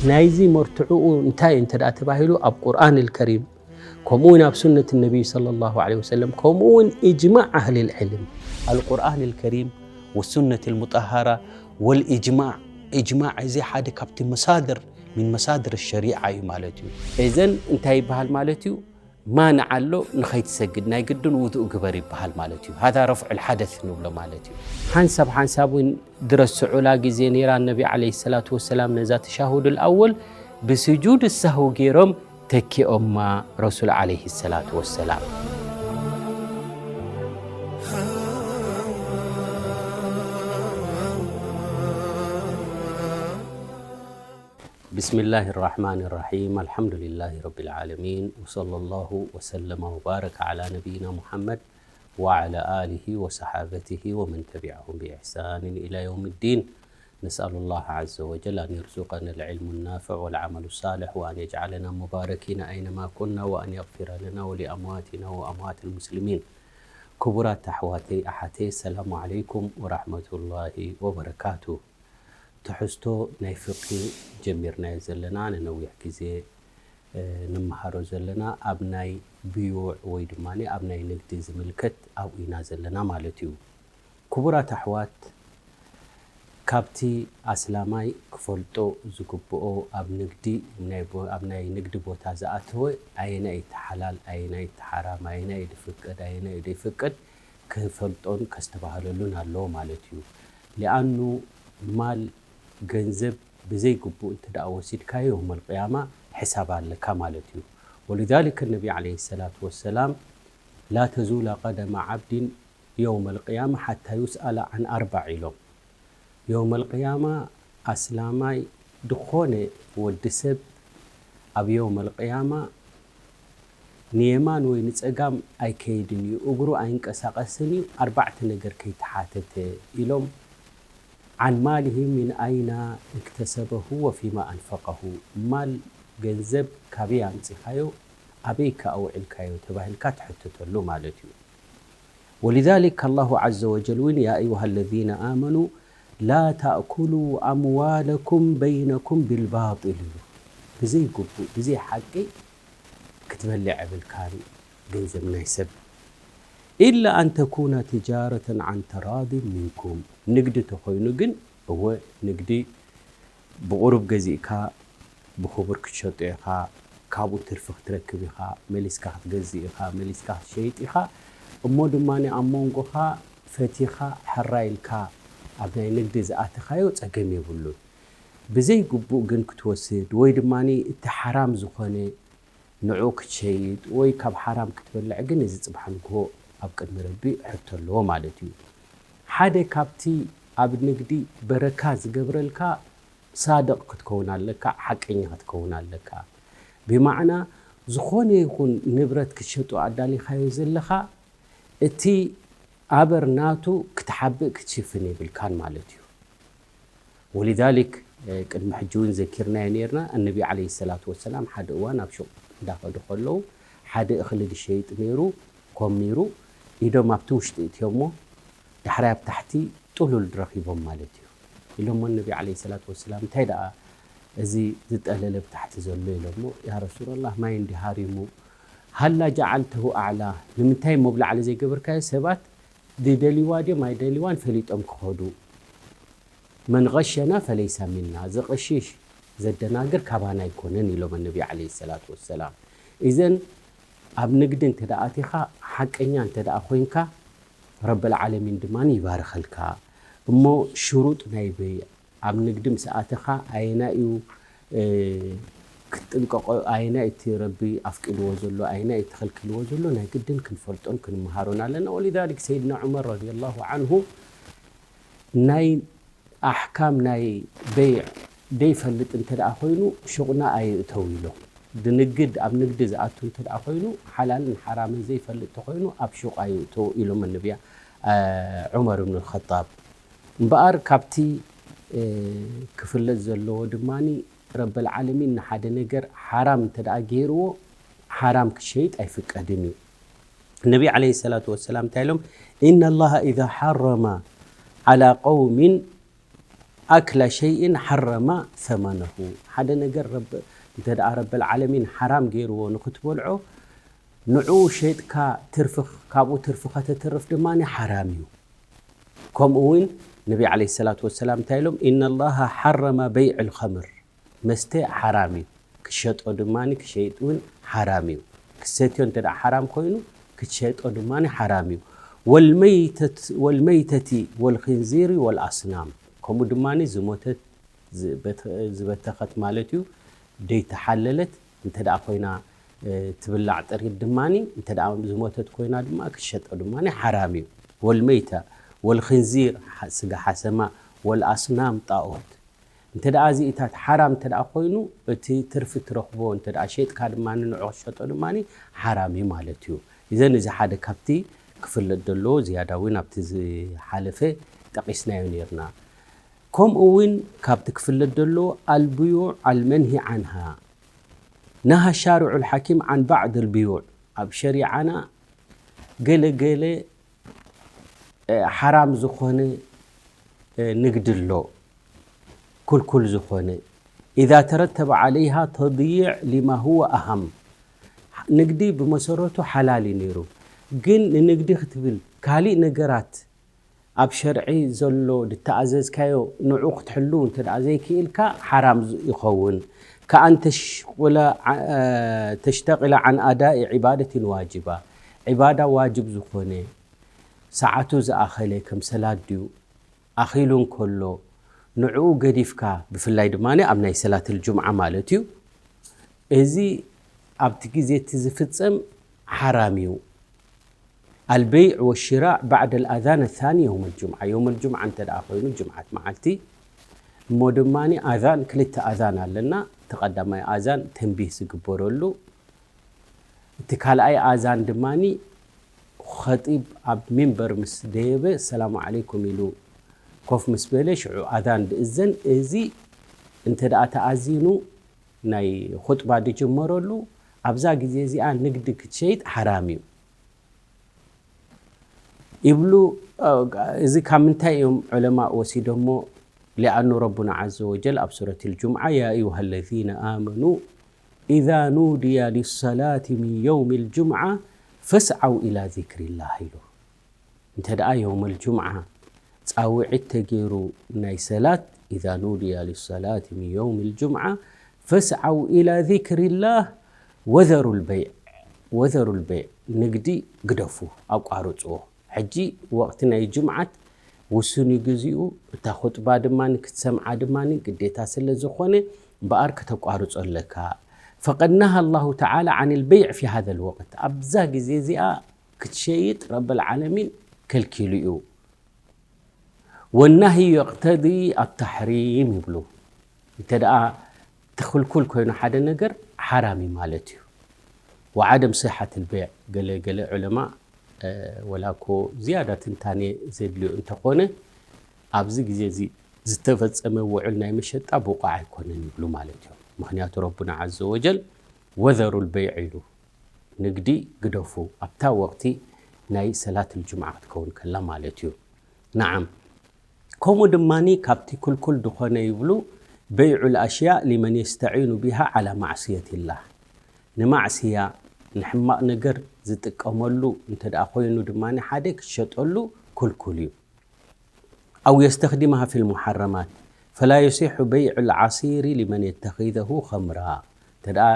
ናይዚ መርትዕኡ እንታይ እንተ ደኣ ተባሂሉ፣ ኣብ ቁርኣን ኣልከሪም፣ ከምኡ እውን ኣብ ሱነት ነቢይ ሰለላሁ ዐለይሂ ወሰለም፣ ከምኡ እውን ኢጅማዕ ኣህሊል ዕልም። ኣልቁርኣን ኣልከሪም ወሱነት ኣልሙጠሃራ ወልኢጅማዕ። ኢጅማዕ እዚ ሓደ ካብቲ መሳድር፣ ሚን መሳድር ሸሪዓ እዩ ማለት እዩ። እዘን እንታይ ይበሃል ማለት እዩ? ማንዓ ኣሎ፣ ንኸይትሰግድ ናይ ግድን ውዱእ ግበር ይበሃል ማለት እዩ። ሃዛ ረፍዑል ሓደስ ንብሎ ማለት እዩ። ሓንሳብ ሓንሳብ እውን ድረስዑላ ግዜ ነይራ፣ ነቢ ዓለይሂ ሰላቱ ወሰላም ነዛ ተሻሁዱል ኣወል ብስጁድ ሳህው ገይሮም ተኪኦማ ረሱል ዓለይሂ ሰላቱ ወሰላም። بسم الله الرحمن الرحيم. الحمد لله رب العالمين. وصلى الله وسلم وبارك على نبينا محمد وعلى آله وصحابته ومن تبعهم بإحسان إلى يوم الدين. نسأل الله عز وجل أن يرزقنا العلم النافع والعمل الصالح، وأن يجعلنا مباركين أينما كنا، وأن يغفر لنا ولأمواتنا وأموات المسلمين. ክቡራት ኣሕዋተይ ኣሓተይ፣ ሰላሙ ዓለይኩም ወራሕመቱላሂ ወበረካቱ። ትሕዝቶ ናይ ፍቅሂ ጀሚርናዮ ዘለና፣ ንነዊሕ ግዜ፣ እ፣ ንመሃሮ ዘለና ኣብ ናይ ብዩዕ ወይ ድማ ኣብ ናይ ንግዲ ዝምልከት ኣብኡ ኢና ዘለና ማለት እዩ። ክቡራት ኣሕዋት፣ ካብቲ ኣስላማይ ክፈልጦ ዝግብኦ ኣብ ንግዲ፣ ናይ ቦ-፣ ኣብ ናይ ንግዲ ቦታ ዝኣተወ ኣየናይ እቲ ሓላል፣ ኣየናይ እቲ ሓራም፣ ኣየናይ ድፍቀድ፣ ኣየናይ ደይፍቀድ ክፈልጦን ከስተባህለሉን ኣለዎ ማለት እዩ። ሊኣኑ ማል፣ ገንዘብ ብዘይ ግቡእ እንተ ደኣ ወሲድካዮ የውመል ቅያማ ሕሳብ ኣለካ ማለት እዩ። ወሊዛሊክ ነቢ ዓለይሂ ሰላቱ ወሰላም ላ ተዙላ ቀደማ ዓብዲን የውመል ቅያማ ሓታ ዩስኣለ ዓን ኣርባዕ ኢሎም። የውመል ቅያማ ኣስላማይ ድኾነ ወዲ ሰብ ኣብ የውመል ቅያማ ንየማን ወይ ንጸጋም ኣይከይድን እዩ፣ እግሩ ኣይንቀሳቐስን እዩ፣ ኣርባዕተ ነገር ከይተሓተተ ኢሎም። ዓን ማሊሂ ሚን ኣይና እክተሰበሁ ወፊማ ኣንፈቀሁ፣ ማል ገንዘብ ካበይ ኣምጺኻዮ ኣበይ ከ ኣውዒልካዮ ተባሂልካ ትሕተተሉ ማለት እዩ። ወሊዛሊክ ኣላሁ ዓዘ ወጀል እውን ያ ኣዩሃ ለዚነ ኣመኑ ላ ተእኩሉ ኣምዋለኩም በይነኩም ቢልባጢል ኢሉ። ብዘይ ግቡእ ብዘይ ሓቂ ክትበልዕ የብልካን ገንዘብ ናይ ሰብ። ኢላ ኣን ተኩነ ትጃረተን ዓን ተራዲን ሚንኩም፣ ንግዲ ተኾይኑ ግን እወ ንግዲ ብቑሩብ ገዚእካ ብኽቡር ክትሸጦ ኢኻ፣ ካብኡ ትርፊ ክትረክብ ኢኻ፣ መሊስካ ክትገዝእ ኢኻ፣ መሊስካ ክትሸይጥ ኢኻ። እሞ ድማ ኣብ መንጎኻ ፈቲኻ ሕራይ ኢልካ ኣብ ናይ ንግዲ ዝኣተኻዮ ጸገም የብሉን። ብዘይ ግቡእ ግን ክትወስድ ወይ ድማ እቲ ሓራም ዝኾነ ንዑ ክትሸይጥ ወይ ካብ ሓራም ክትበልዕ ግን እዚ ጽባሕ ንግሆ ኣብ ቅድሚ ረቢ ሕቶ ኣለዎ ማለት እዩ። ሓደ ካብቲ ኣብ ንግዲ በረካ ዝገብረልካ ሳድቕ ክትከውን ኣለካ፣ ሓቀኛ ክትከውን ኣለካ። ብማዕና ዝኾነ ይኹን ንብረት ክትሸጦ ኣዳሊኻዮ ዘለኻ እቲ ኣበር ናቱ ክትሓብእ ክትሽፍን የብልካን ማለት እዩ። ወሊዛሊክ፣ እ፣ ቅድሚ ሕጂ እውን ዘኪርናዮ ነይርና። እነቢ ዓለይሂ ሰላቱ ወሰላም ሓደ እዋን ኣብ ሹቕ እንዳኸዱ ከለዉ ሓደ እኽሊ ዝሸይጥ ነይሩ፣ ኮሚሩ፣ ኢዶም ኣብቲ ውሽጢ እትዮሞ፣ ዳሕራይ ኣብ ታሕቲ ጥሉል ረኺቦም ማለት እዩ። ኢሎሞ እነቢ ዓለይሂ ሰላቱ ወሰላም፣ "እንታይ ደኣ እዚ ዝጠለለ ብታሕቲ ዘሎ?" ኢሎሞ፣ "ያ ረሱላላህ፣ ማይ እንዲ ሃሪሙ፣ ሃላ ጀዓልተሁ ኣዕላ፣ ንምንታይ እሞ ብላዕሊ ዘይገበርካዮ? ሰባት ዝደልይዋ ድዮም ኣይደልይዋን ፈሊጦም ክኸዱ። መን ገሸና ፈለይሰ ሚና፣ ዝቕሽሽ ዘደናግር ካባና ኣይኮነን" ኢሎም እነቢ ዓለይሂ ሰላቱ ወሰላም። ኢዘን ኣብ ንግዲ እንተ ደኣ ኣቲኻ፣ ሓቀኛ እንተ ደኣ ኮይንካ፣ ረበል ዓለሚን ድማ ይባርኸልካ። እሞ ሽሩጥ ናይ በይዕ ኣብ ንግዲ ምስ ኣተኻ ኣየናይ እዩ፣ እ፣ ክትጥንቀቆ፣ ኣየናይ እቲ ረቢ ኣፍቂድዎ ዘሎ፣ ኣየናይ እቲ ከልኪልዎ ዘሎ፣ ናይ ግድን ክንፈልጦን ክንመሃሮን ኣለና። ወሊዛሊክ ሰይድና ዑመር ረዲየላሁ ዓንሁ ናይ ኣሕካም ናይ በይዕ ዘይፈልጥ እንተ ደኣ ኮይኑ ሹቕና ኣየእተው ኢሎም። ንግድ፣ ኣብ ንግዲ ዝኣቱ እንተ ደኣ ኮይኑ፣ ሓላልን ሓራምን ዘይፈልጥ ተኾይኑ ኣብ ሹቕ ኣየእተው ኢሎም ነቢያ፣ እ፣ ዑመር ብን ኸጣብ። እምበኣር ካብቲ፣ እ፣ ክፍለጥ ዘለዎ ድማኒ ረበል ዓለሚን ንሓደ ነገር ሓራም እንተ ደኣ ገይርዎ፣ ሓራም ክሸይጥ ኣይፍቀድን እዩ። ነቢ ዓለይሂ ሰላቱ ወሰላም እንታይ ኢሎም? "ኢነ ላሃ ኢዛ ሓረመ ዓላ ቀውሚን ኣክላ ሸይእን ሓረማ ሰመነሁ። ሓደ ነገር ረብ-፣ እንተ ደኣ ረበል ዓለሚን ሓራም ገይርዎ ንኽትበልዖ፣ ንዑ ሸይጥካ ትርፊ፣ ካብኡ ትርፊ ከተትርፍ ድማ ሓራም እዩ። ከምኡ እውን ነቢ ዓለይሂ ሰላቱ ወሰላም እንታይ ኢሎም? "ኢነ ላሃ ሓረመ በይዕ ልኸምር፣ መስተ ሓራም እዩ፣ ክሸጦ ድማ ክሸይጥ እውን ሓራም እዩ። ክሰትዮ እንተ ደኣ ሓራም ኮይኑ፣ ክትሸጦ ድማ ሓራም እዩ። ወልመይተት-፣ ወልመይተቲ ወልኽንዚሪ ወልኣስናም፣ ከምኡ ድማ ዝሞተት ዝበተ-፣ ዝበተኸት ማለት እዩ፣ ደይተሓለለት እንተ ደኣ ኮይና፣ እ፣ ትብላዕ ጥሪት ድማ፣ እንተ ደኣ ዝሞተት ኮይና ድማ ክትሸጦ ድማ ሓራም እዩ። ወልመይተ ወልኽንዚር፣ ሓ-፣ ስጋ ሓሰማ፣ ወልኣስናም ጣኦት፣ እንተ ደኣ እዚኢታት ሓራም እንተ ደኣ ኮይኑ፣ እቲ ትርፊ ትረኽቦ እንተ ደኣ ሸይጥካ ድማ ንዑ ክትሸጦ ድማ ሓራም እዩ ማለት እዩ። እዘን እዚ ሓደ ካብቲ ክፍለጥ ዘለዎ ዝያዳ እውን ኣብቲ ዝሓለፈ ጠቒስናዮ ነይርና። ከምኡ እውን ካብቲ ክፍለጥ ዘለዎ ኣልብዩዕ ኣልመንሂ ዓንሃ፣ ነሃ ሻርዑ ልሓኪም ዓን ባዕድ ልብዩዕ፣ ኣብ ሸሪዓና ገለ ገለ፣ እ፣ ሓራም ዝኾነ፣ እ፣ ንግዲ ኣሎ፣ ክልኩል ዝኾነ፣ ኢዛ ተረተበ ዓለይሃ ተድይዕ ሊማ ሁወ ኣሃም። ንግዲ ብመሰረቱ ሓላል እዩ ነይሩ፣ ግን ንንግዲ ክትብል ካሊእ ነገራት ኣብ ሸርዒ ዘሎ ዝተኣዘዝካዮ ንዑ ክትሕሉ እንተ ደኣ ዘይክኢልካ ሓራም ዝ-፣ ይኸውን። ከኣን ተሽቁለ ዓ-፣ ተሽተቂለ ዓን ኣዳኢ ዒባደትን ዋጅባ፣ ዒባዳ ዋጅብ ዝኾነ ሰዓቱ ዝኣኸለ ከም ሰላት ድዩ ኣኺሉ እንከሎ ንዕኡ ገዲፍካ፣ ብፍላይ ድማ ኣብ ናይ ሰላት ልጁምዓ ማለት እዩ። እዚ ኣብቲ ግዜ እቲ ዝፍጸም ሓራም እዩ። ኣልበይዕ ወሽራእ ባዕድ ኣልኣዛን ኣሳኒ የውም ልጁምዓ። የውም ልጁምዓ እንተ ደኣ ኮይኑ፣ ጅምዓት መዓልቲ፣ እሞ ድማ ኣዛን፣ ክልተ ኣዛን ኣለና። እቲ ቀዳማይ ኣዛን ተንቢህ ዝግበረሉ፣ እቲ ካልኣይ ኣዛን ድማ ኸጢብ ኣብ ሚንበር ምስ ደየበ፣ ሰላሙ ዓለይኩም ኢሉ ኮፍ ምስ በለ፣ ሽዑ ኣዛን ድእዘን። እዚ እንተ ደኣ ተኣዚኑ፣ ናይ ኹጥባ ድጅመረሉ፣ ኣብዛ ግዜ እዚኣ ንግዲ ክትሸይጥ ሓራም እዩ ይብሉ። እዚ ካብ ምንታይ እዮም ዑለማእ ወሲዶሞ? ሊኣኑ ረቡና ዓዘ ወጀል ኣብ ሱረት ልጁምዓ፣ "ያ ኣዩሃ ለዚነ ኣመኑ ኢዛ ኑድያ ሊሰላቲ ሚን የውም ልጁምዓ ፈስዓው ኢላ ዚክሪላህ" ኢሉ። እንተ ደኣ የውም ልጁምዓ ጻውዒት ተገይሩ ናይ ሰላት፣ "ኢዛ ኑድያ ሊሰላቲ ሚን የውም ልጁምዓ ፈስዓው ኢላ ዚክሪላህ ወዘሩ ልበይዕ፣ ወዘሩ ልበይዕ፣ ንግዲ ግደፉ፣ ኣቋርጽዎ። ሕጂ ወቕቲ ናይ ጅምዓት ውሱን እዩ ግዚኡ፣ እታ ኹጥባ ድማ ክትሰምዓ ድማ ግዴታ ስለ ዝኾነ፣ እምበኣር ከተቋርጾ ኣለካ። ፈቀድ ነሃ ኣላሁ ተዓላ ዓን ልበይዕ ፊ ሃዘ ልወቅት፣ ኣብዛ ግዜ እዚኣ ክትሸይጥ ረብል ዓለሚን ከልኪሉ እዩ። ወናሂ የቅተዲ ኣታሕሪም ይብሉ። እንተ ደኣ ትኽልኩል ኮይኑ ሓደ ነገር ሓራም እዩ ማለት እዩ። ወዓደም ስሓት ልበይዕ፣ ገለ ገለ ዑለማ፣ እ፣ ወላ እኮ ዝያዳ ትንታኔ ዘድልዮ እንተኾነ፣ ኣብዚ ግዜ እዚ ዝተፈጸመ ውዕል ናይ መሸጣ ብቑዕ ኣይኮነን ይብሉ ማለት እዮም። ምኽንያቱ ረቡና ዓዘ ወጀል "ወዘሩ ልበይዕ" ኢሉ፣ ንግዲ ግደፉ፣ ኣብታ ወቕቲ ናይ ሰላት ልጅምዓ ክትከውን ከላ ማለት እዩ። ነዓም፣ ከምኡ ድማ ካብቲ ክልኩል ዝኾነ ይብሉ፣ "በይዑ ልኣሽያእ ሊመን የስተዒኑ ቢሃ ዓላ ማዕስየትላህ"፣ ንማዕስያ፣ ንሕማቕ ነገር ዝጥቀመሉ እንተ ደኣ ኮይኑ ድማ ሓደ ክሸጠሉ ክልኩል እዩ። "ኣው የስተኽዲመሃ ፊ ልሙሓረማት ፈላ የሲሑ በይዑ ልዓሲሪ ሊመን የተኺዘሁ ኸምራ"፣ እንተ ደኣ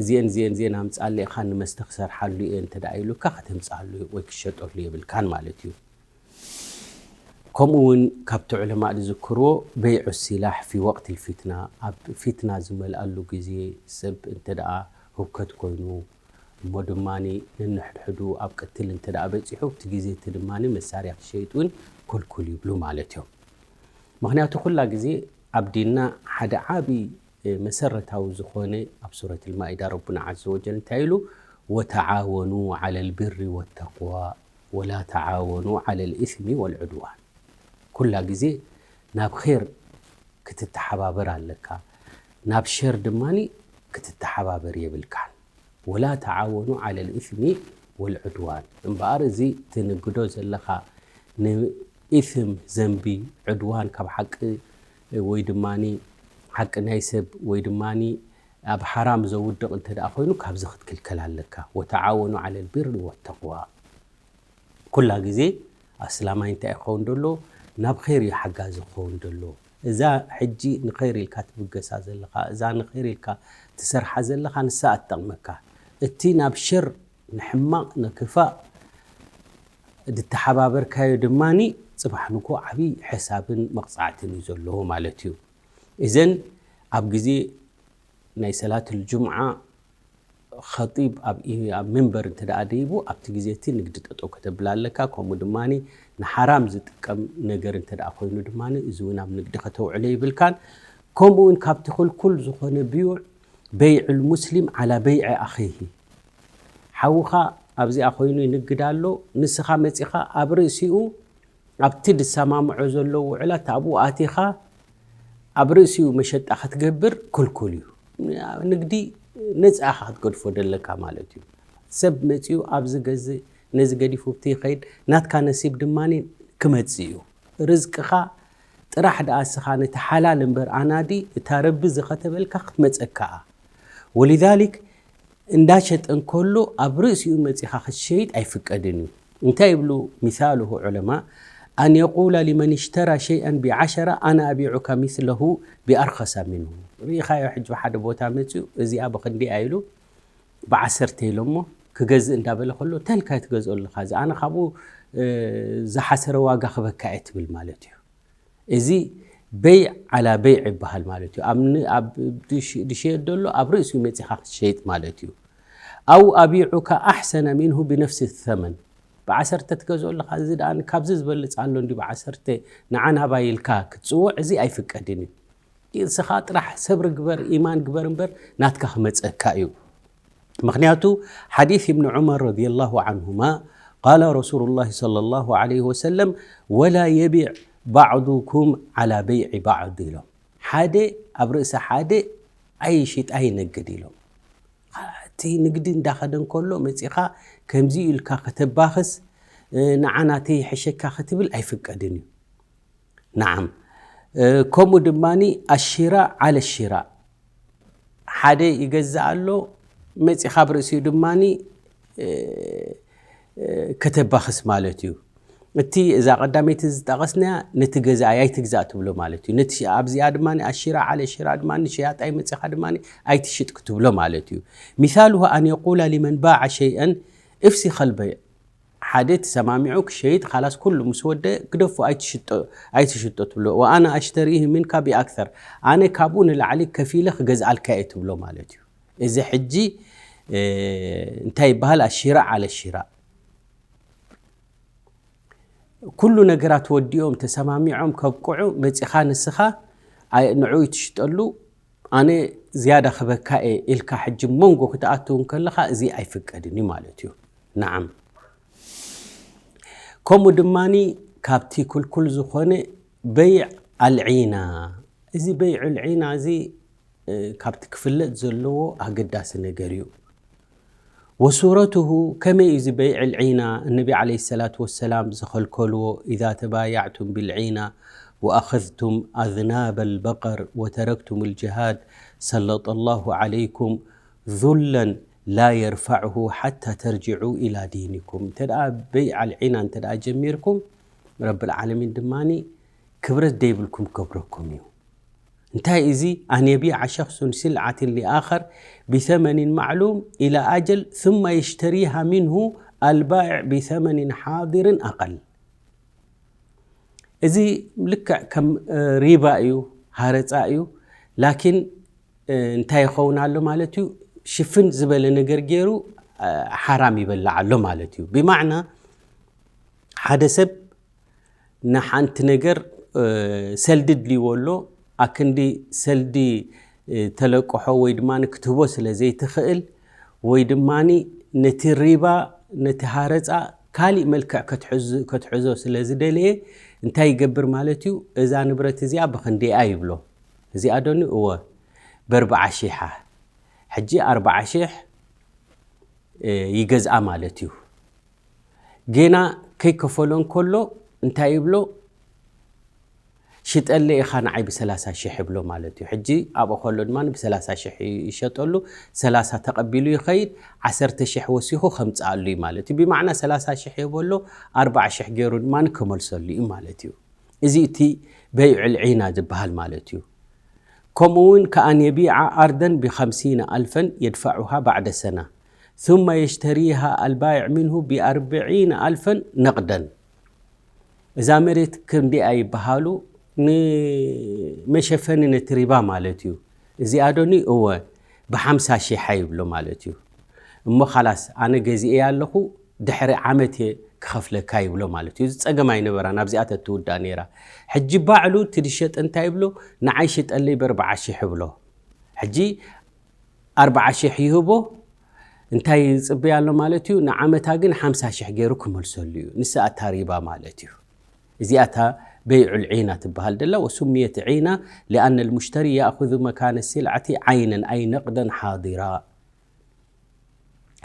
እዚአን እዚአን እዚአን ኣምጻለይ ኢኻ ንመስተ ክሰርሓሉ እየ እንተ ደኣ ኢሉካ ከተምጻሉ ወይ ክሸጠሉ የብልካን ማለት እዩ። ከምኡ እውን ካብቲ ዑለማእ ዝዝክርዎ በይዑ ሲላሕ ፊ ወቅት ልፊትና፣ ኣብ ፊትና ዝመልኣሉ ግዜ ሰብ እንተ ደኣ ህውከት ኮይኑ እሞ ድማ ነንሕድሕዱ ኣብ ቅትል እንተ ደኣ በጺሑ፣ እቲ ግዜ እቲ ድማ መሳርያ ክሸይጥ እውን ክልኩል ይብሉ ማለት እዮም። ምኽንያቱ ኩላ ግዜ ኣብ ዲንና ሓደ ዓቢ መሰረታዊ ዝኾነ ኣብ ሱረት ልማኢዳ ረቡና ዓዘ ወጀል እንታይ ኢሉ? "ወተዓወኑ ዓለ ልብሪ ወተቅዋ ወላ ተዓወኑ ዓለ ልኢስሚ ወልዑድዋን።" ኩላ ግዜ ናብ ኼር ክትተሓባበር ኣለካ፣ ናብ ሸር ድማ ክትተሓባበር የብልካን። "ወላ ተዓወኑ ዓለ ልኢስሚ ወልዑድዋን"፣ እምበኣር እዚ ትንግዶ ዘለኻ ንኢስም፣ ዘንቢ፣ ዑድዋን፣ ካብ ሓቂ ወይ ድማ ሓቂ ናይ ሰብ ወይ ድማ ኣብ ሓራም ዘውድቕ እንተ ደኣ ኮይኑ ካብዚ ክትክልከል ኣለካ። ወተዓወኑ ዓለል ቢሪ ወተቕዋ። ኩላ ግዜ ኣስላማይ እንታይ ክኸውን ደሎ? ናብ ኸይር እዩ ሓጋዚ ክኸውን ደሎ። እዛ ሕጂ ንኸይር ኢልካ ትብገሳ ዘለኻ፣ እዛ ንኸይር ኢልካ ትሰርሓ ዘለኻ ንሳ እትጠቕመካ። እቲ ናብ ሸር ንሕማቕ ንክፋእ ዝተሓባበርካዮ ድማ ጽባሕ ንግሆ ዓብዪ ሕሳብን መቕጻዕትን እዩ ዘለዎ ማለት እዩ። እዘን ኣብ ግዜ ናይ ሰላት ልጁምዓ ኸጢብ ኣብ ኢ- ኣብ መንበር እንተ ደኣ ደይቡ ኣብቲ ግዜ እቲ ንግዲ ጠጠው ከተብላ ኣለካ። ከምኡ ድማ ንሓራም ዝጥቀም ነገር እንተ ደኣ ኮይኑ ድማ እዚ እውን ኣብ ንግዲ ከተውዕሎ ይብልካን። ከምኡ እውን ካብቲ ክልኩል ዝኾነ ብዩዕ በይዑል ሙስሊም ዓላ በይዒ ኣኺሂ። ሓውኻ ኣብዚኣ ኮይኑ ይንግድ ኣሎ፣ ንስኻ መጺኻ ኣብ ርእሲኡ ኣብቲ ዝሰማምዖ ዘሎ ውዕላት ኣብኡ ኣቲኻ ኣብ ርእሲኡ መሸጣ ክትገብር ክልኩል እዩ። ንግዲ ነፃ ኢኻ ክትገድፎ ደለካ ማለት እዩ። ሰብ መፂኡ ኣብዚ ገዝእ ነዚ ገዲፉ ብቲ ይኸይድ ናትካ ነሲብ ድማ ክመፅእ እዩ። ርዝቅኻ ጥራሕ ደኣ እስኻ ነቲ ሓላል እምበር ኣናዲ እታ ረቢ ዝኸተበልካ ክትመፀካ እያ። ወሊዛሊክ እንዳሸጠ እንከሎ ኣብ ርእሲኡ መፂኻ ክትሸይጥ ኣይፍቀድን እዩ። እንታይ ይብሉ ሚሳልሁ ዑለማ? ኣን የቁላ ሊመን ሽተራ ሸይአን ቢዓሸራ ኣና ኣቢዑካ ሚስለሁ ቢኣርኸሳ ሚንሁ። ርኢኻዮ ሕጂ ሓደ ቦታ መፅኡ እዚኣ ብኽንዲኣ ኢሉ ብዓሰርተ ኢሎሞ ክገዝእ እንዳበለ ከሎ እንታይ ኢልካ ትገዝኦ ኣለኻ እዚ ኣነ ካብኡ ዝሓሰረ ዋጋ ክበካ እየ ትብል ማለት እዩ። እዚ በይዕ ዓላ በይዕ ይበሃል ማለት እዩ። ኣብ ን- ኣብ ድሽ- ድሸየጥ ደሎ ኣብ ርእሲኡ መፂኻ ክትሸይጥ ማለት እዩ። ኣው ኣቢዑካ ኣሕሰነ ሚንሁ ብነፍሲ ተመን። ብዓሰርተ ትገዝኦ ኣለኻ እዚ ደኣ ካብዚ ዝበልፅ ኣሎ እንዲ ብዓሰርተ ንዓናባይ ኢልካ ክትፅውዕ እዚ ኣይፍቀድን እዩ። እስኻ ጥራሕ ሰብሪ ግበር ኢማን ግበር እምበር ናትካ ክመፀካ እዩ። ምክንያቱ ሓዲስ ኢብን ዑመር ረዲየላሁ ዓንሁማ ቃለ ረሱሉላሂ ሰለላሁ ዓለይሂ ወሰለም ወላ የቢዕ ባዕዱኩም ዓላ በይዒ ባዕድ ኢሎም። ሓደ ኣብ ርእሲ ሓደ ኣይሽጥ ኣይነግድ ኢሎም። እቲ ንግዲ እንዳኸደ እንከሎ መፂኻ ከምዚ ኢልካ ከተባኽስ ንዓናተይ ይሕሸካ ክትብል ኣይፍቀድን እዩ። ናዓም ከምኡ ድማ ኣሽራ ዓለ ሽራ ሓደ ይገዝእ ኣሎ መፂኻ ኣብ ርእሲኡ ድማ ከተባኽስ ማለት እዩ። እቲ እዛ ቀዳመይቲ ዝጠቐስናያ ነቲ ገዛኣይ ኣይትግዛእ ትብሎ ማለት እዩ። ነቲ ኣብዚኣ ድማ ኣሽራ ዓለ ሽራ ድማ ንሸያጣይ መፂኻ ድማ ኣይትሽጥ ክትብሎ ማለት እዩ። ሚሳልሁ ኣን የቁላ ሊመን ባዓ ሸይአን እፍሲ ከልበይ ሓደ ተሰማሚዑ ክሸይጥ ካላስ ኩሉ ምስ ወደ ግደፎ ኣይትሽጦ ኣይትሽጦ ትብሎ ወኣና ኣሽተሪህ ሚንካ ቢኣክተር ኣነ ካብኡ ንላዕሊ ከፊለ ክገዝኣልካ እየ ትብሎ ማለት እዩ። እዚ ሕጂ እንታይ ይበሃል ኣሽራ ዓለ ሽራ። ኩሉ ነገራት ወዲኦም ተሰማሚዖም ከብቅዑ መፂኻ ንስኻ ንዑ ይትሽጠሉ ኣነ ዝያዳ ክበካ እየ ኢልካ ሕጂ መንጎ ክትኣትው እንከለኻ እዚ ኣይፍቀድን እዩ ማለት እዩ። ናዓም ከምኡ ድማ ካብቲ ክልኩል ዝኾነ በይዕ ኣልዒና እዚ በይዕ ኣልዒና እዚ ካብቲ ክፍለጥ ዘለዎ ኣገዳሲ ነገር እዩ። ወሱረትሁ ከመይ እዩ እዚ በይዕ ኣልዒና እነቢ ዓለይሂ ሰላቱ ወሰላም ዝኸልከልዎ ኢዛ ተባያዕቱም ብልዒና ወኣኸዝቱም ኣዝናበ ልበቀር ወተረክቱም ልጅሃድ ሰለጠ ላሁ ዓለይኩም ዙለን ላ የርፋዕሁ ሓታ ተርጅዑ ኢላ ዲኒኩም እንተ ደኣ በይዕ ኣልዒና እንተ ደኣ ጀሚርኩም ረቢ ልዓለሚን ድማ ክብረት ደይብልኩም ክገብረኩም እዩ። እንታይ እዚ ኣን የቢዓ ሸኽሱን ስልዓትን ሊኣኸር ቢተመኒን ማዕሉም ኢላ ኣጀል ثم የሽተሪሃ ሚንሁ ኣልባይዕ ቢተመኒን ሓዲርን ኣቐል። እዚ ልክዕ ከም ሪባ እዩ፣ ሃረፃ እዩ። ላኪን እንታይ ይኸውን ኣሎ ማለት እዩ? ሽፍን ዝበለ ነገር ገይሩ ሓራም ይበልዕ ኣሎ ማለት እዩ። ብማዕና ሓደ ሰብ ንሓንቲ ነገር ሰልዲ ድልይዎ ኣሎ ኣክንዲ ሰልዲ ተለቅሖ ወይ ድማ ክትህቦ ስለ ዘይትኽእል ወይ ድማ ነቲ ሪባ ነቲ ሃረፃ ካሊእ መልክዕ ከትሕዞ ስለ ዝደለየ እንታይ ይገብር ማለት እዩ? እዛ ንብረት እዚኣ ብክንደይኣ ይብሎ። እዚኣ ዶኒ እወ በርብዓ ሺሕ ሕጂ ኣርብዓ ሺሕ ይገዝኣ ማለት እዩ። ጌና ከይከፈሎ እንከሎ እንታይ ይብሎ? ሽጠለ ኢኻ ንዓይ ብሰላሳ ሽሕ ይብሎ ማለት እዩ። ሕጂ ኣብኡ ከሎ ድማ ብሰላሳ ሽሕ ይሸጠሉ፣ ሰላሳ ተቐቢሉ ይኸይድ፣ ዓሰርተ ሽሕ ወሲኹ ከምፅኣሉ እዩ ማለት እዩ። ብማዕና ሰላሳ ሽሕ ይበሎ፣ ኣርባዓ ሽሕ ገይሩ ድማ ክመልሰሉ እዩ ማለት እዩ። እዚ እቲ በይዑል ዒና ዝበሃል ማለት እዩ። ከምኡ እውን ከኣን የቢዓ ኣርደን ብኸምሲነ ኣልፈን የድፋዑሃ ባዕደ ሰና ثم የሽተሪሃ ኣልባይዕ ምንሁ ብኣርብዒነ ኣልፈን ነቕደን። እዛ መሬት ክንዲኣ ይበሃሉ ንመሸፈኒ ነቲ ሪባ ማለት እዩ። እዚኣ ዶኒ እወ ብሓምሳ ሺሕ ይብሎ ማለት እዩ። እሞ ካላስ ኣነ ገዚኤ ኣለኹ ድሕሪ ዓመት እየ ክኸፍለካ ይብሎ ማለት እዩ። እዚ ጸገም ኣይነበራን፣ ኣብዚኣ ተትውዳእ ነይራ። ሕጂ ባዕሉ እቲ ድሸጥ እንታይ ይብሎ? ንዓይ ሽጠለይ ብኣርባዓ ሺሕ ይብሎ። ሕጂ ኣርባዓ ሺሕ ይህቦ፣ እንታይ ይጽበያ ኣሎ ማለት እዩ? ንዓመታ ግን ሓምሳ ሺሕ ገይሩ ክመልሰሉ እዩ። ንሳ እታ ሪባ ማለት እዩ። እዚኣ እታ በይዑል ዒና ትበሃል ደላ። ወሱምየት ዒና ሊኣነ ልሙሽተሪ ያእኹዙ መካነ ሲልዓቲ ዓይነን ኣይ ነቕደን ሓዲራ።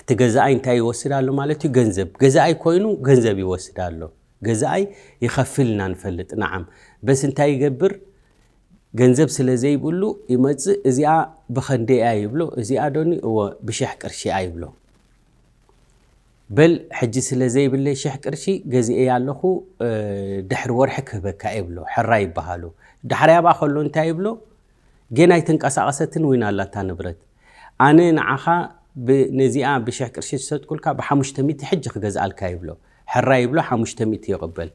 እቲ ገዛኣይ እንታይ ይወስድ ኣሎ ማለት እዩ? ገንዘብ። ገዛኣይ ኮይኑ ገንዘብ ይወስድ ኣሎ። ገዛኣይ ይኸፍል ኢና ንፈልጥ። ንዓም በስ እንታይ ይገብር? ገንዘብ ስለ ዘይብሉ ይመጽእ። እዚኣ ብኸንደይ እያ ይብሎ። እዚኣ ዶኒ እወ ብሽሕ ቅርሺ እያ ይብሎ። በል ሕጂ ስለ ዘይብለይ ሽሕ ቅርሺ ገዚኤያ ኣለኹ፣ እ፣ ድሕሪ ወርሒ ክህበካ እየ ይብሎ። ሕራ ይበሃሉ። ዳሕራይ ኣብኣ ከሎ እንታይ ይብሎ? ጌና ኣይተንቀሳቐሰትን እውን ኣላታ ንብረት። ኣነ ንዓኻ ብ-፣ ነዚኣ ብሽሕ ቅርሺ ዝሰጥኩልካ ብሓሙሽተ ሚእቲ ሕጂ ክገዝኣልካ ይብሎ። ሕራ ይብሎ፣ ሓሙሽተ ሚእቲ ይቕበል።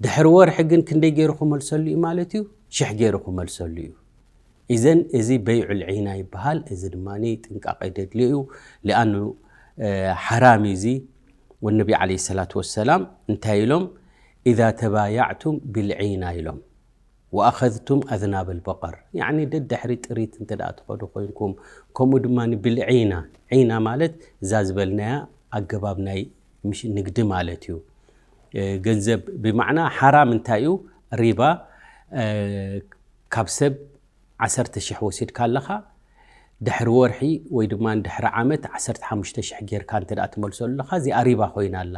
ድሕሪ ወርሒ ግን ክንደይ ገይሩ ክመልሰሉ እዩ ማለት እዩ? ሽሕ ገይሩ ክመልሰሉ እዩ። ኢዘን እዚ በይዑል ዒና ይበሃል። እዚ ድማ ጥንቃቄ ደድልዮ እዩ። ሊኣኑ፣ እ፣ ሓራም እዩ እዚ። ወነቢ ዓለይሂ ሰላቱ ወሰላም እንታይ ኢሎም? ኢዛ ተባያዕቱም ቢልዒና ኢሎም። ወኣኸዝቱም ኣዝናብ ኣልበቀር፣ ያዕኒ ደድሕሪ ጥሪት እንተ ደኣ ትኸዱ ኮይንኩም፣ ከምኡ ድማ ቢልዒና፣ ዒና ማለት እዛ ዝበልናያ ኣገባብ ናይ ምሽ-፣ ንግዲ ማለት እዩ። እ፣ ገንዘብ ብማዕና ሓራም እንታይ እዩ? ሪባ፣ እ፣ ካብ ሰብ ዓሰርተ ሽሕ ወሲድካ ኣለኻ፣ ድሕሪ ወርሒ ወይ ድማ ድሕሪ ዓመት ዓሰርተ ሓሙሽተ ሽሕ ጌርካ እንተ ደኣ ትመልሰሉ ኣለኻ፣ እዚኣ ሪባ ኮይና ኣላ።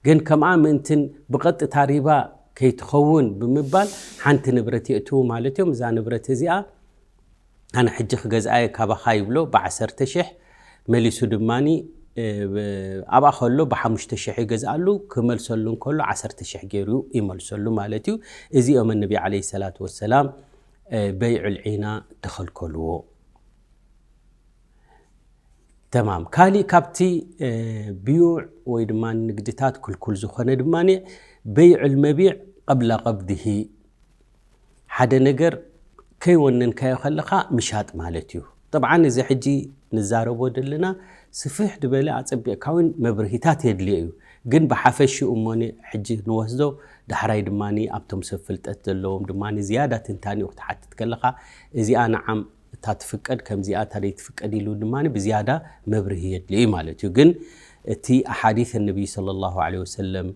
ግን ከምኣ ምእንትን ብቐጥታ ሪባ ከይትኸውን ብምባል ሓንቲ ንብረት የእትዉ ማለት እዮም። እዛ ንብረት እዚኣ ኣነ ሕጂ ክገዝኣየ ካባኻ ይብሎ ብዓሰርተ ሽሕ፣ መሊሱ ድማኒ፣ እ፣ ብ-፣ ኣብኣ ከሎ ብሓሙሽተ ሽሕ ይገዝኣሉ፣ ክመልሰሉ እንከሎ ዓሰርተ ሽሕ ገይሩ ይመልሰሉ ማለት እዩ። እዚኦም ነቢ ዓለይሂ ሰላቱ ወሰላም፣ እ፣ በይዑል ዒና ተኸልከልዎ። ተማም። ካሊእ ካብቲ፣ እ፣ ብዩዕ ወይ ድማ ንግድታት ክልኩል ዝኾነ ድማ በይዑል መቢዕ ቀብለ ቀብድሂ፣ ሓደ ነገር ከይወነንካዮ ከለኻ ምሻጥ ማለት እዩ። ጠብዓን እዚ ሕጂ ንዛረቦ ዘለና ስፍሕ ዝበለ ኣጸቢቕካ እውን መብርሂታት የድልዮ እዩ። ግን ብሓፈሽኡ እሞ ን-፣ ሕጂ ንወስዶ፣ ዳሕራይ ድማ ኣብቶም ሰብ ፍልጠት ዘለዎም ድማ ዝያዳ ትንታኔኡ ክትሓትት ከለኻ እዚኣ ንዓም እታ ትፍቀድ ከምዚኣ እታ ዘይትፍቀድ ኢሉ ድማ ብዝያዳ መብርሂ የድልዮ እዩ ማለት እዩ። ግን እቲ ኣሓዲስ ነቢይ ሰለላሁ ዐለይሂ ወሰለም፣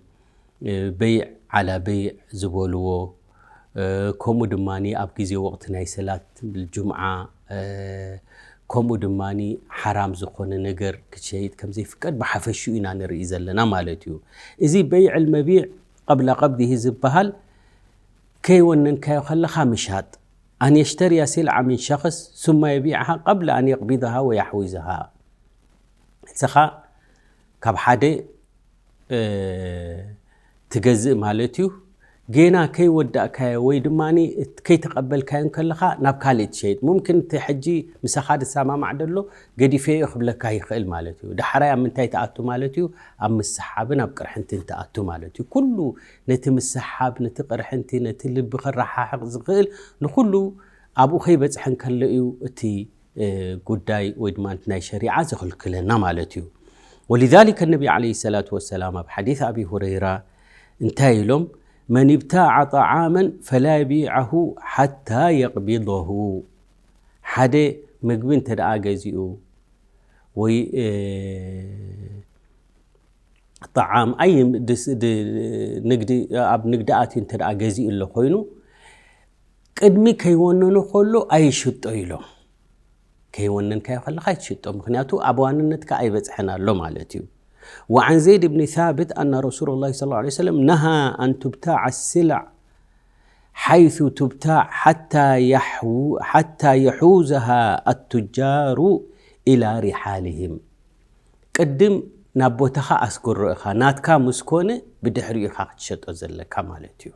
እ፣ በይዕ ዓላ በይዕ ዝበልዎ፣ እ፣ ከምኡ ድማ ኣብ ግዜ ወቕቲ ናይ ሰላት ጁምዓ፣ እ፣ ከምኡ ድማ ሓራም ዝኾነ ነገር ክትሸይጥ ከም ዘይፍቀድ ብሓፈሽኡ ኢና ንርኢ ዘለና ማለት እዩ። እዚ በይዕ ልመቢዕ ቀብለ ቀብድሂ ዝበሃል ከይወነንካዮ ከለኻ ምሻጥ፣ ኣን የሽተርያ ሲልዓ ምን ሸኽስ ሱመ የቢዕሃ ቀብለ ኣን የቅቢድሃ ወያሕዊዝሃ። ንስኻ ካብ ሓደ፣ እ፣ ትገዝእ ማለት እዩ። ጌና ከይወዳእካዮ ወይ ድማ እት-፣ ከይተቐበልካዮ ከለኻ ናብ ካልእ ትሸይጥ። ሙምክን እቲ ሕጂ ምሳኻ ዝሰማማዕ ደሎ ገዲፈዮ ክብለካ ይኽእል ማለት እዩ። ዳሕራይ ኣብ ምንታይ ትኣቱ ማለት እዩ? ኣብ ምስሓብን ኣብ ቅርሕንትን ትኣቱ ማለት እዩ። ኩሉ ነቲ ምስሓብ፣ ነቲ ቅርሕንቲ፣ ነቲ ልቢ ከረሓሕቕ ዝኽእል ንኹሉ ኣብኡ ከይበጽሐ እንከሎ እዩ እቲ፣ እ፣ ጉዳይ ወይ ድማ እቲ ናይ ሸሪዓ ዝኽልክለና ማለት እዩ። ወሊዛሊከ ነቢ ዓለይሂ ሰላቱ ወሰላም ኣብ ሓዲስ ኣቢ ሁረይራ እንታይ ኢሎም? መን ብታዓ ጠዓመን ፈላ የቢዓሁ ሓታ የቅቢደሁ። ሓደ ምግቢ እንተ ደኣ ገዚኡ ወይ፣ እ፣ ጠዓም ኣይ ድስ-፣ ድ-፣ ንግዲ፣ ኣብ ንግዲ ኣትዩ እንተ ደኣ ገዚኡ ኣሎ ኮይኑ፣ ቅድሚ ከይወነኖ ከሎ ኣይሽጦ ኢሎም። ከይወነንካዮ ከለኻ ኣይትሽጦ፣ ምኽንያቱ ኣብ ዋንነትካ ኣይበጽሐን ኣሎ ማለት እዩ። ወዓን ዘይድ ብኒ ሳብት ኣና ረሱሉላሂ ሰለላሁ ዐለይሂ ወሰለም ነሃ ኣን ቱብታዕ ስላዕ፣ ሓይሱ ቱብታዕ ሓታ የሕውዘሃ ኣቱጃሩ ኢላ ሪሓልህም። ቅድም ናብ ቦታኻ ኣስግሮ ኢኻ፣ ናትካ ምስ ኮነ ብድሕሪኡ ኢኻ ክትሸጦ ዘለካ ማለት እዩ።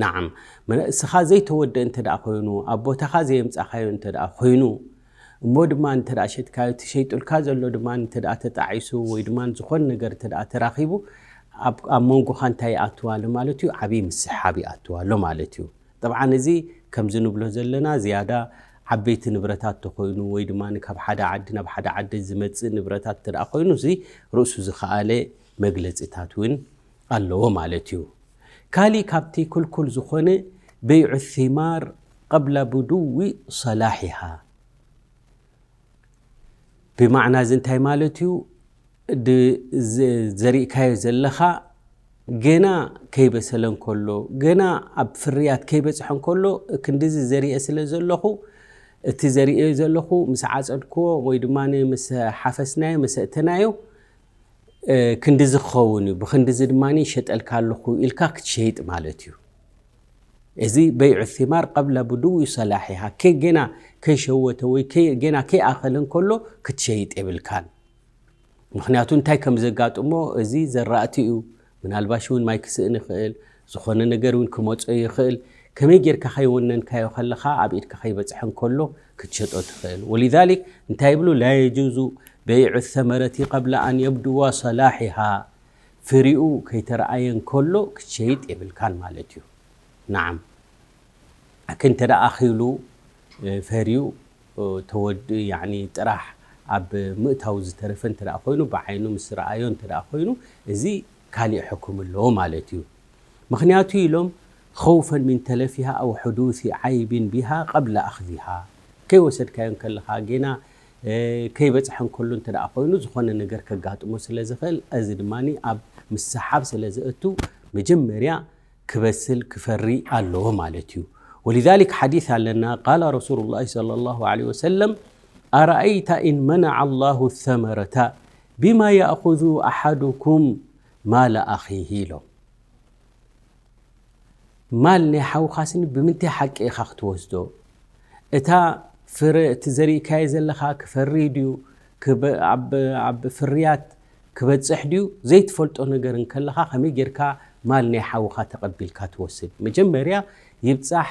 ናዓም፣ መ- እስኻ ዘይተወደ እንተ ደኣ ኮይኑ፣ ኣብ ቦታኻ ዘየምጻኻዮ እንተ ደኣ ኮይኑ፣ እሞ ድማ እንተ ደኣ ሸጥካዮ፣ እቲ ሸይጡልካ ዘሎ ድማ እንተ ደኣ ተጣዒሱ ወይ ድማ ዝኾነ ነገር እንተ ደኣ ተራኺቡ፣ ኣብ ኣብ መንጎኻ እንታይ ይኣትው ኣሎ ማለት እዩ? ዓብዪ ምስሕሓብ ይኣትው ኣሎ ማለት እዩ። ጠብዓን እዚ ከምዚ ንብሎ ዘለና ዝያዳ ዓበይቲ ንብረታት ተኮይኑ ወይ ድማ ካብ ሓደ ዓዲ ናብ ሓደ ዓዲ ዝመጽእ ንብረታት እንተ ደኣ ኮይኑ፣ እዚ ርእሱ ዝኸኣለ መግለጺታት እውን ኣለዎ ማለት እዩ። ካሊእ ካብቲ ክልኩል ዝኾነ በይዑ ثمار قبل بدو صلاحها። ብማዕና እዚ እንታይ ማለት እዩ? ድ- ዘ- ዘሪእካዮ ዘለኻ ገና ከይበሰለ እንከሎ፣ ገና ኣብ ፍርያት ከይበጽሐ እንከሎ፣ ክንድዚ ዘሪኤ ስለ ዘለኹ፣ እቲ ዘሪኤዮ ዘለኹ ምስ ዓጸድክዎ ወይ ድማ ምስ ሓፈስናዮ፣ ምስ ኣእተናዮ፣ እ፣ ክንድዚ ክኸውን እዩ፣ ብክንድዚ ድማ ይሸጠልካ ኣለኹ ኢልካ ክትሸይጥ ማለት እዩ። እዚ በይዑ ثمار قبل بدو صلاحها፣ ከይ ገና ከይሸወተ ወይ ከይ- ገና ከይኣኸለ እንከሎ ክትሸይጥ የብልካን። ምኽንያቱ እንታይ ከም ዘጋጥሞ፣ እዚ ዘራእቲ እዩ። ምናልባሽ እውን ማይ ክስእን ይኽእል፣ ዝኾነ ነገር እውን ክመጾ ይኽእል። ከመይ ጌርካ ከይወነንካዮ ከለኻ ኣብ ኢድካ ከይበጽሐ እንከሎ ክትሸጦ ትኽእል። ولذلك እንታይ ይብሉ? لا يجوز بيع الثمرة قبل أن يبدو صلاحها። ፍሪኡ ከይተረኣየ እንከሎ ክትሸይጥ የብልካን ማለት እዩ። ናዓም። ኣክ እንተ ደኣ ኣኺሉ፣ እ፣ ፈርዩ፣ እ፣ ተወድ-፣ ያዕኒ ጥራሕ ኣብ ምእታው ዝተረፈ እንተ ደኣ ኮይኑ፣ ብዓይኑ ምስ ረኣዮ እንተ ደኣ ኮይኑ፣ እዚ ካሊእ ሕኩም ኣለዎ ማለት እዩ። ምኽንያቱ ኢሎም፣ خوفا من تلفها أو حدوث عيب بها قبل أخذها። ከይወሰድካዮ እንከለኻ፣ ጌና፣ እ፣ ከይበጽሐ እንከሎ እንተ ደኣ ኮይኑ፣ ዝኾነ ነገር ከጋጥሞ ስለ ዝኽእል፣ እዚ ድማ ኣብ ምስሓብ ስለ ዘእቱ፣ መጀመርያ ክበስል ክፈሪ ኣለዎ ማለት እዩ። ولذلك ሓዲስ ኣለና፣ قال رسول الله صلى الله عليه وسلم: أرأيت إن منع الله الثمرة بما يأخذ أحدكم مال أخيه؟ ኢሎም። ማል ናይ ሓውኻስኒ ብምንታይ ሓቂ ኢኻ ክትወስዶ? እታ ፍረ፣ እቲ ዘሪእካዮ ዘለኻ ክፈሪ ድዩ? ክበ-፣ ኣብ፣ ኣብ ፍርያት ክበጽሕ ድዩ? ዘይትፈልጦ ነገር እንከለኻ ከመይ ጌርካ ማል ናይ ሓውኻ ተቐቢልካ ትወስድ? መጀመርያ ይብጻሕ፣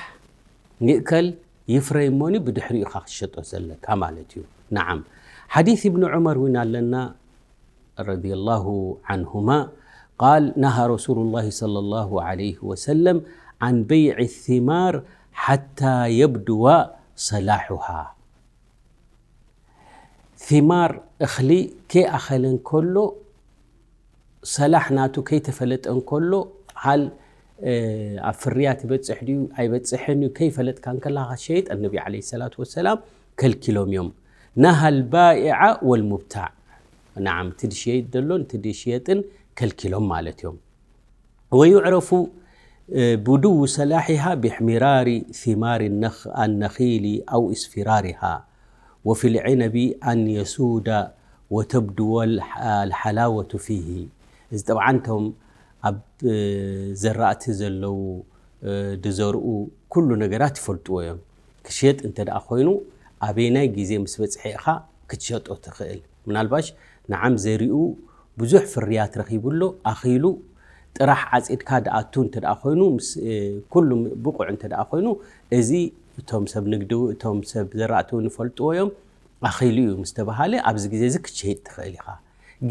ይእከል፣ ይፍረይ እሞኒ ብድሕሪኡ ኢኻ ክትሸጦ ዘለካ ማለት እዩ። ነዓም። ሓዲስ ኢብኑ ዑመር እውን ኣለና፣ رضي الله عنهما قال: نهى رسول الله صلى الله عليه وسلم عن بيع الثمار حتى يبدو صلاحها. ثمار እኽሊ ከይኣኸለ እንከሎ፣ ሰላሕ ናቱ ከይተፈለጠ እንከሎ፣ ሃል፣ እ፣ ኣብ ፍርያት ይበጽሕ ድዩ ኣይበጽሕን እዩ ከይፈለጥካ እንከለኻ ክትሸይጥ፣ ነቢ ዓለይሂ ሰላቱ ወሰላም ከልኪሎም እዮም። نهى البائع والمبتاع። ነዓም፣ እቲ ድሽየጥ ዘሎን እቲ ድሽየጥን ከልኪሎም ማለት እዮም። ويعرف بدو صلاحها باحمرار ثمار النخ-، النخيل أو اصفرارها، وفي العنب أن يسود وتبدو الح-، الحلاوة فيه። እዚ ጠብዓን እቶም ኣብ፣ እ፣ ዘራእቲ ዘለዉ፣ እ፣ ዝዘርኡ ኩሉ ነገራት ይፈልጥዎ እዮም። ክሽየጥ እንተ ደኣ ኮይኑ ኣበየናይ ግዜ ምስ በጽሐ ኢኻ ክትሸጦ ትኽእል? ምናልባሽ ንዓም ዘሪኡ ብዙሕ ፍርያት ረኺቡ ኣሎ፣ ኣኺሉ ጥራሕ ዓጺድካ ድኣቱ እንተ ደኣ ኮይኑ፣ ምስ፣ እ፣ ኩሉ ብቑዕ እንተ ደኣ ኮይኑ፣ እዚ እቶም ሰብ ንግዲ፣ እቶም ሰብ ዘራእቲ እውን ይፈልጥዎ እዮም። ኣኺሉ እዩ ምስ ተባሃለ፣ ኣብዚ ግዜ እዚ ክትሸይጥ ትኽእል ኢኻ።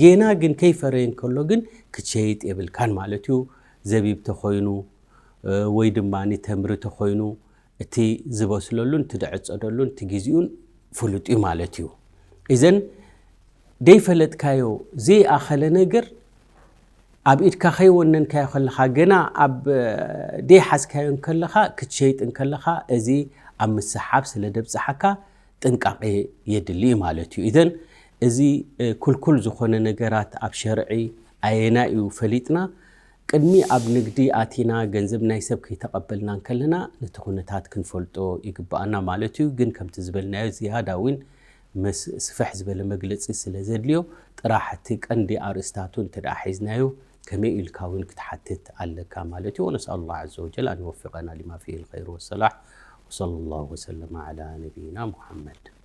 ጌና ግን ከይፈረየ እንከሎ ግን ክትሸይጥ የብልካን ማለት እዩ። ዘቢብ ተኾይኑ፣ እ፣ ወይ ድማ ተምሪ ተኾይኑ፣ እቲ ዝበስለሉን እቲ ዝዕጸደሉን እቲ ግዜኡን ፍሉጥ እዩ ማለት እዩ። እዘን ዘይፈለጥካዮ ዘይኣኸለ ነገር ኣብ ኢድካ ከይወነንካዮ ከለኻ፣ ገና ኣብ፣ እ፣ ዘይሓዝካዮ እንከለኻ፣ ክትሸይጥ እንከለኻ፣ እዚ ኣብ ምስሓብ ስለ ደብጽሓካ ጥንቃቄ የድሊ እዩ ማለት እዩ። እዘን እዚ፣ እ፣ ክልኩል ዝኾነ ነገራት ኣብ ሸርዒ ኣየናይ እዩ ፈሊጥና፣ ቅድሚ ኣብ ንግዲ ኣቲና ገንዘብ ናይ ሰብ ከይተቐበልና እንከለና ነቲ ኩነታት ክንፈልጦ ይግብኣና ማለት እዩ። ግን ከምቲ ዝበልናዮ ዝያዳ እውን መስ-፣ ስፍሕ ዝበለ መግለጺ ስለ ዘድልዮ ጥራሕ እቲ ቀንዲ ኣርእስታቱ እንተ ደኣ ሒዝናዮ ከመይ ኢልካ እውን ክትሓትት ኣለካ ማለት እዩ። ونسأل الله عز وجل أن يوفقنا لما فيه الخير والصلاح. وصلى الله وسلم على نبينا محمد.